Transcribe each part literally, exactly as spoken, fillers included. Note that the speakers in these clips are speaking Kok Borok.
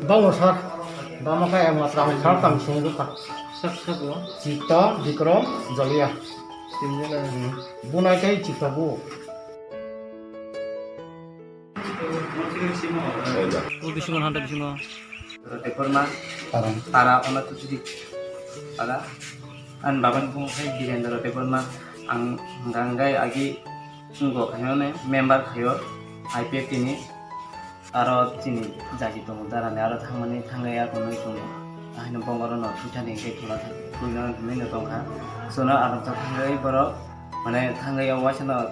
Bango sir, bama khe ang sir tang sung dukha. Sir, sir, bo? Chitto, Bikram, Jolia. Tinjona. Hmm. Bunai khe Chitto bu. O bisingo, handa bisingo. Rote Korma, Tara. Tara, Ona Tuchuri. Tara. An baban bung khai Birendra Rote Korma. Ang ganggai agi sunggo khayo ne, member khayo, I P F T ni. Aro chini jaji tongo darani, aro thangmani thangwi akonwi tongo. Ahino bongoro no thwithani hwnkhe thwla thwino hinwi no tongkha. Chwno aro thangwi borok mane thangwi o waisano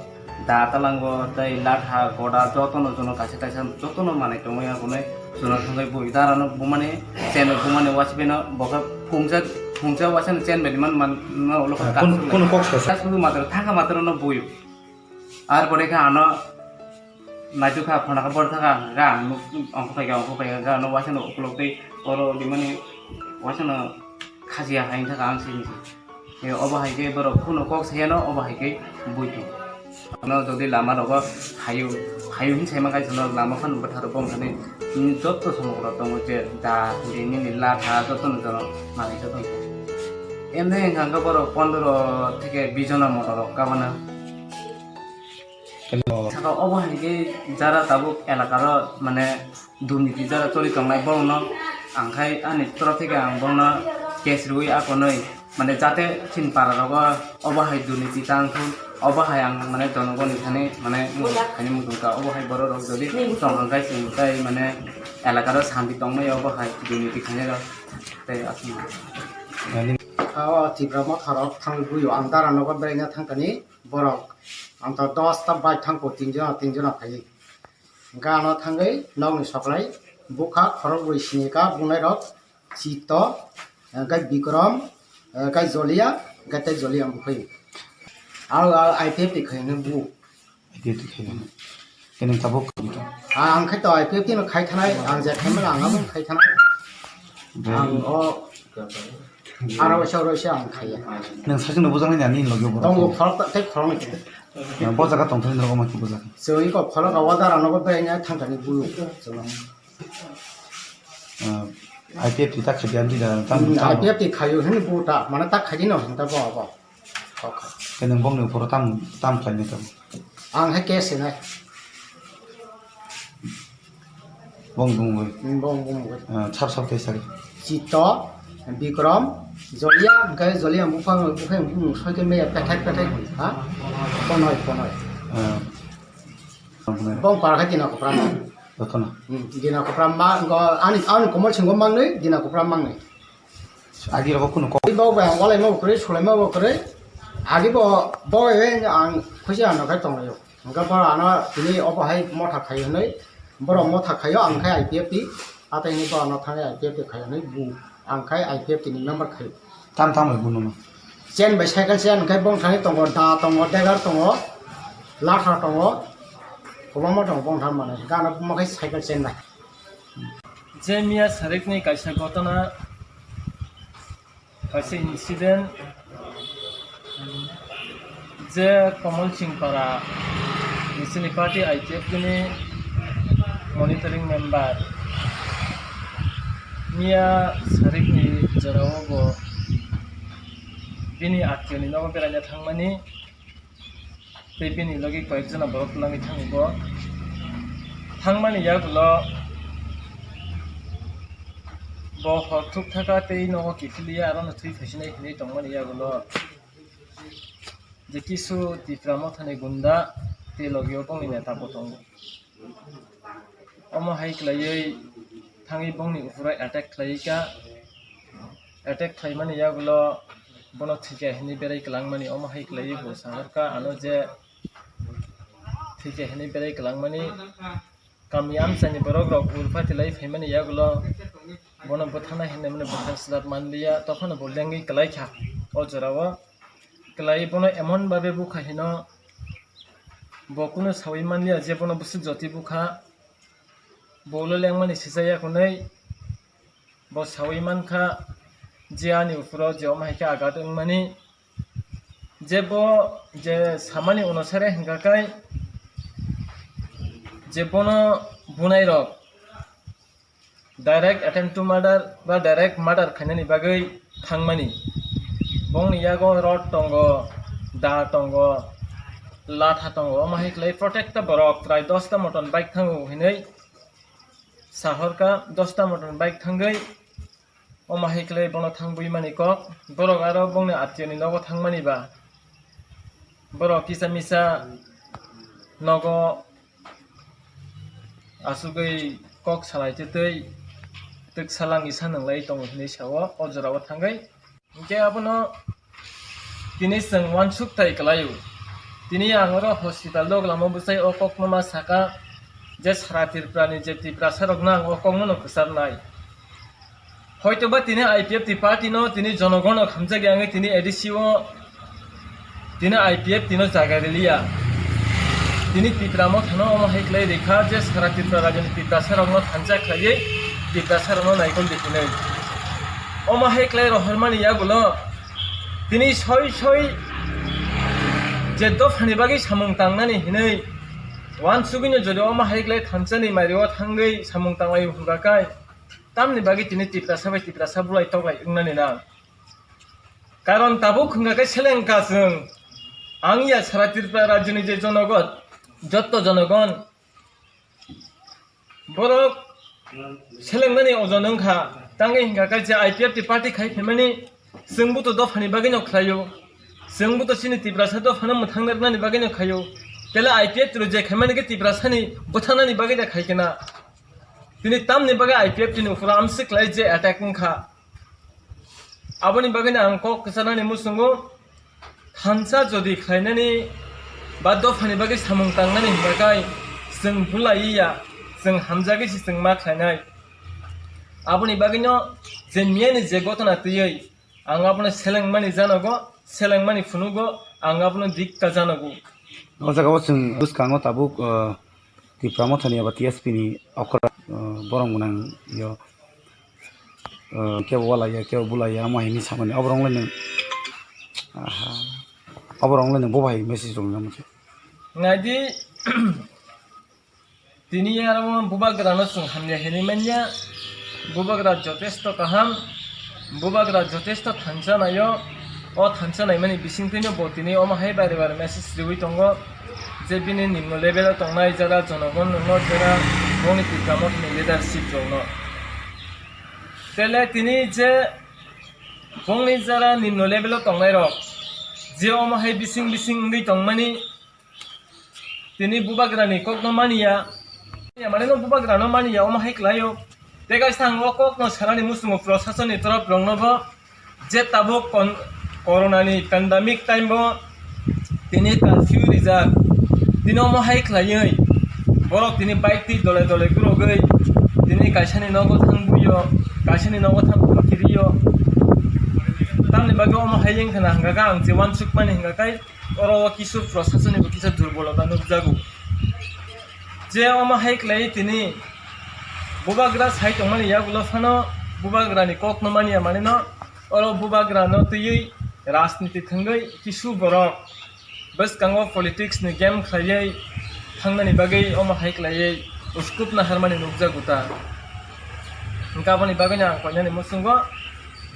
da talango tei latha goda jotono chwno kaisa kaisa jotono manwi tongwi akonwi chwno thangwi bui darano bumani chenwi bumani waisano bokhe phungsa phungsa waisano chenbai man man no ulo. Kun kun kok sa? Sasulu matro thangka matro no bui. Ar pore khe ano naitukha phone khe bor thaka ga ang nuk ongkho paikha ongkho paikha ga ano waisano ukulok tei oro rimani waisano khajiya hai thaka ang sini. E obo hai khe borok phone kok sayano obo hai khe buitu. Ano jodi lama rogo hayu hayu hin saima kai sano lama phano bwtharo bong thani. Nini jotto somok rok tongo je da, nini latha jotto no jono manwi jotto no. Emne hwnkha hwnkhe borok pondro theke bis jona moto rok kabana. Saka obo hai khe jara tabuk elaka ro mane durniti jara choli tongnai borok no ang khai ani torof theke ang borok no case rwi akonoi. Mane jate chini para rogo obo hai durniti tang thung, obo hai ang mane jonogoni thani mane mujung khaini mujung ka, obo hai borok rok jodi tong hwnkhe chwng tai mane elaka ro santi tongmai obo hai durniti khainai rok tei aswk. O Tipra motha rok thang buio ang dara nogo beraina thangkani borok ang to dos ta bike thangko tinjon tinjon phai. Hwnkhe ano thangwi nokni soklai bukha khorok bui sini ka bunai rok. Chito, hwnkhe Bikram, hwnkhe Jolia, hwnkhe tei Jolia bwkhwi. Aro I P F T khaino bu. I P F T khaino. Kini tabuk khaino. Ang khai to I P F T no khai thanai, ang je khai mala ang abo khai thanai. Ang o aro waisa aro waisa ang khaiya. Nang sakno bujak nai ani logi bo. Tongo khorok tei khorok ni. Bo jaga tong thani nogo ma ki bujak. Chwng ko khorok o dara nogo bai nya thang thani bu. Ah, I P F T ta khaidi amtwi da tam tam. I P F T khayo hini buta, mane ta khaidi no hinta bo bo. Okay. Khe nwng bongni uphoro tam tam khlainai tamo? Ang hai case hinai. Bong bungwi. Hmm, bong bungwi. Ah, sap sap khe sari. Chito, Bikram, Jolia, hwnkhe Jolia buphang buphang bumung soike meya pethek pethek ha? Ponoi ponoi. Ah. Bong para khe Dina Kopra ma. Jotono. Hmm, Dina Kopra ma, ngo ani, ani komol singo mangnwi, Dina Kopra mangnwi. Agi rogo kuno kok. Bo ba walai ma kwrwi, sulai ma kwrwi. Agi bo, bo e ang khusi ano khai tonglaio. Hwnkhe bo ano tini obo hai motha khai hwnwi, borok motha khaio, ang khai I P F T, atai hwnwi bo ano thangwi I P F T khai hwnwi bu, ang khai I P F T ni member khai. Tam tam bai buno no. Chain bai cycle chain hwnkhe bongthani tongo, da tongo, degar tongo, latha tongo, kwbangma tongo bongthani manwi. Gana buma khai cycle chain bai. Je miya sarikni kaisa gotona, kaisa incident, je Komol Singpara ni chini party I P F T ni monitoring member miya sarikni jorao bo bini aktiyoni nogo beraina thangmani tei bini logi koyekjona borok twlangwi thango bo. Thangmani yagulo bo hor thuk thaka tei nogo kiphilwi arono thwi phaisinai hinwi tongmani yagulo je kisu Tipra mothani gunda tei logio bongni neta bo tongo. Omo hai khlaiwi thangwi bongni uphuru attack khlaiwi kha. Attack khlaimani yagulo bono thwikha hinwi berai kwlangmani, omo hai khlaiwi bo saharkha ano je thwikha hinwi berai kwlangmani. Kami amchaini borok rok urphatilai phaimani yagulo bono bwthana hinwi mani bwthar slap manliya, tokhno bo lengwi kwlaikha o jorao. Kwlaiwi bono emon babe bukha hino bo kunu sawi manliya je bono bwswk jotwi bukha. Bo ulo lengmani sijak ya hwnwi bo sawi mankha je ani uphuru je omo hai khe agat wngmani, je bo je samani onusare hwnkha khe je bono bunai rok direct attempt to murder ba direct murder khainani bagwi thangmani. Bongni yago rod tongo, da tongo, latha tongo, omo hai khlai protecta borok prai dosta moton bike thango hinwi sahorka, dosta moton bike thangwi omo hai khlai bono thangwi mani kok, borok aro bongni atiyoni nogo thangmani ba borok kisa misa nogo asugwi kok salai tei twk salang isa nwnglai tongo hinwi sao o jorao thangwi. Hinkhe abono tini chwng uansuk tai kwlaio. Tini ang oro hospital dok lama bwsai o kokno ma saka je sara Tripura ni je Tiprasa rokno ang o kokno no kwcharnai. Hoitoba tini I P F T party no tini jonogono hamjak ya wngwi tini A D C o tini I P F T no jaga riliya. Tini Tipra Motha no omo hai khlai rikha je sara Tripura rajyoni Tiprasa rokno thansa khlaiwi Tiprasa rokno naikol di hinwi. Omo hai khlai rohormani yagulo tini soi soi je dophani bagwi samung tangnani hinwi uansugwino jodi omo hai khlai thansani mario thangwi samung tanglai hwnba kai. Tamni bagwi tini Tiprasa bai Tiprasa bulai toklai wngnani nang? Karon tabuk hwnka khe seleng ka chwng. Ang ya sara Tripura rajyoni je jonogon, jotto jonogon, borok selengnani ojon wngkha. Tangwi hwnka khe je I P F T party khai phaimani chwngbo to dophani bagwino khlaio. Chwngbo to chini Tiprasa dophano mwthangna rwnani bagwino khaio. Tele I P F T rok je khaimani khe Tiprasani bwthanani bagwi da khai khe na? Tini tamni bagwi I P F T ni uphuru amswk khlai je attack wngkha. Aboni bagwino ang kok kwcharnani muchungo thansa jodi khlainani ba dophani bagwi samung tangnani hwnba kai chwng bulai ya, chwng hamjagwi se chwng ma khlainai. Aboni bagwino je miyani je gotona twiwi ang abono selengmani janogo, selengmani phunugo, ang abono dikka janogo. O jaga o chwng bwskango tabuk, uh, Tipra Mothani eba T S P ni okra, uh, borok gwnang yo, uh, kebo walai ya, kebo bulai ya, omo hai hinwi samani. Oborok le nwng, aha, oborok le nwng bo bai message rok nang mano. Naidi, tini aro bubagrano chwng hamya hinwi manya, bubagra jotesto kaham, bubagra jotesto thansa naio. O thansa naimani bisingtwino bo tini omo hai bare bare message riwi tongo je bini nimno level o tongnai jara jonogon no jara bongni Tipra Mothani leadership rokno. Tele tini je bongni jara nimno level o tongnai rok je omo hai bising bising wngwi tongmani, tini bubagrani kokno maniya. Ya, mane no bubagrano maniya, omo hai khlaio. Tei kaisa ang o kokno sanani muchungo prosasonni torop rokno bo je tabuk kon-, corona ni pandemic time bo tini curfew rijak. Tini omo hai khlaiwi borok tini bike twi dole dole gurogwi tini kaisani nogo thang buio, kaisani nogo thang buo kiriyo. Tamni bagwi omo hai wngkha na hwnka khe ang je uansukmani hwnka khe oro o kisu prosasonni bo kisa durbolota nukjago. Je omo hai khlai tini bubagra sai tongmani yagulo phano bubagrani kokno manya manino oro bubagrano twiwi rajniti thwngwi kisu borok bwskango politics ni game khlaiwi thangnani bagwi omo hai khlaiwi uskupna harmani nukjago ta. Hwnkhe aboni bagwino ang koinani muchungo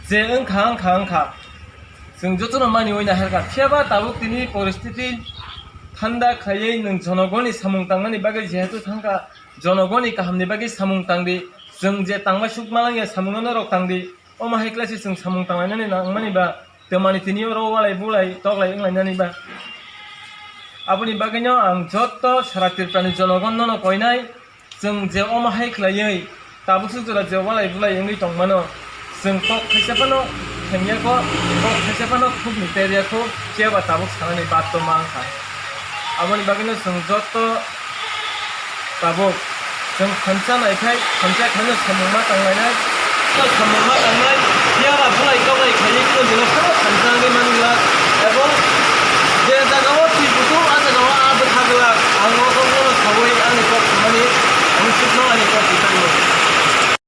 je wngkha, wngkha, wngkha. Chwng jotono mani oi naharkha, phiyaba tabuk tini poristiti thanda khlaiwi nwng jonogoni samung tangnani bagwi jehetu thangkha, jonogoni kahamni bagwi samung tangdi, chwng je tangma sukma langya samungno norok tangdi, omo hai khlai se chwng samung tanglainani nangmani ba, twmani tini oro walai bulai toklai wnglainani ba. Aboni bagwino ang jotto sara Tripurani jonogon nono koinai, chwng je omo hai khlaiwi tabuk swk jora je walai bulai wngwi tongmano, chwng kok khaisa phano thengya kho, kok khaisa phano khukni terya kho, phiya ba tabuk sanani bad to mankha. Aboni bagwino chwng jotto tabuk chwng thansa naikhai, thansa khaino samung ma tanglainai, samung ma tangnai, phiya ba bulai toklai khaiwi chwng bino phano thansa wngwi manglak, ebong je jagao twi kutung, a jagao a bwkha glak, ang o kokno saui ani kok samani, ang sukno ani kok titango.